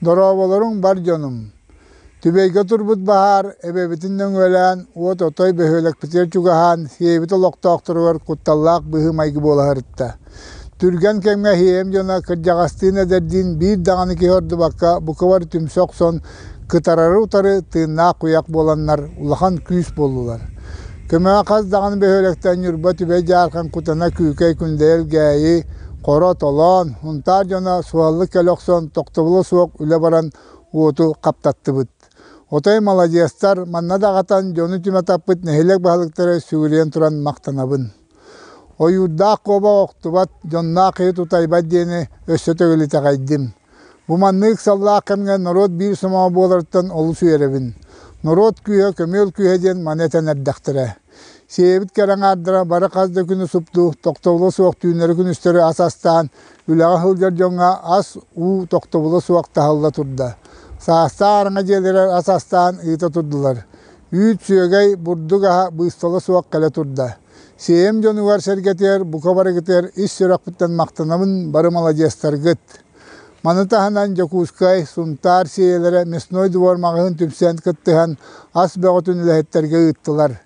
Дорооболоруҥ, бар дьонум! Түбэйгэ турбут баһаар эбэбитин нөҥүөлээн, уот отой бөһүөлэкпитигэр чугаһаан, сиэбит олохтоохторугар кутталлаах быһыы-майгы буола сырытта. Түргэн кэмҥэ Сиэйэм дьоно кырдьаҕастыын-эдэрдиин биир даҕаны киһи ордубакка бука бары түмсэ охсон, кытарары утары тыыннаах куйах буоланнар улахан күүс буоллулар. Көмөҕө хас даҕаны бөһүөлэктэн Ньурба, Түбэй, Дьаархан, Кутана, Күүкэй, Күндэйэ, Элгээйи, Хоро, Толоон, Сунтаар дьоно суһаллык кэлэ охсон, тохтобула суох үлэ баран уоту хаптаттыбыт. Отой маладьыастар, манна даҕатан дьону түмэ таппыт нэһилиэк баһылыктара сүгүрүйэн туран махтанабын. Ойуурдаах куобах охтубат, дьонноох киһи тутайбат диэни өссө төгүл итэҕэйдим. Бу маннык ыксаллаах кэмҥэ норуот биир сомоҕо буоларыттан олус үөрэбин. Норуот күүһэ, көмүөл күүһэ диэн маны этэн эрдэхтэрэ. Сиэбит кэрэ аҥаардара бары хас да күнү супту, тохтобула суох түүннэри-күнүстэри ас астаан, үлэҕэ сылдьар дьоҥҥо ас, уу тохтобула суох таһылла турда. Саастаах араҥа дьиэлэригэр ас астаан ыыта турдулар. Үүт, сүөгэй, бурдук аһа быыстала суох кэлэ турда. Сиэйэм дьонугар-сэргэтигэр бука барыгытыгар ис сүрэхпиттэн махтанабын, бары маладьыастаргыт. Маны таһынан Дьокуускай, Сунтаар сиэйэлэрэ Мясной двор маҕаһыын түмсэн кыттыһан ас бөҕөтүн үлэһиттэргэ ыыттылар.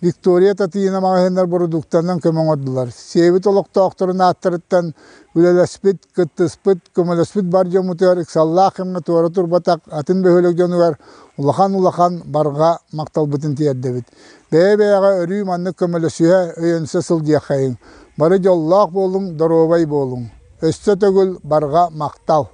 Виктория Татьяна маҕаһыыннар бородууктанан көмө оҥордулар. Сиэбит олохтоохторун ааттарыттан үлэлэспит, кыттыспыт, көмөлөспүт бар дьоммутугар ыксаллаах кэмҥэ туора турбатах атын бөһүөлэк дьонугар улахан-улахан барҕа махталбытын тиэрдэбит. Бэйэ-бэйэҕэ өрүү маннык көмөлөсүһэ, өйөнсө сылдьыаххайыҥ. Бары дьоллоох буолуҥ, доруобай буолуҥ. Өссө төгүл барҕа махтал!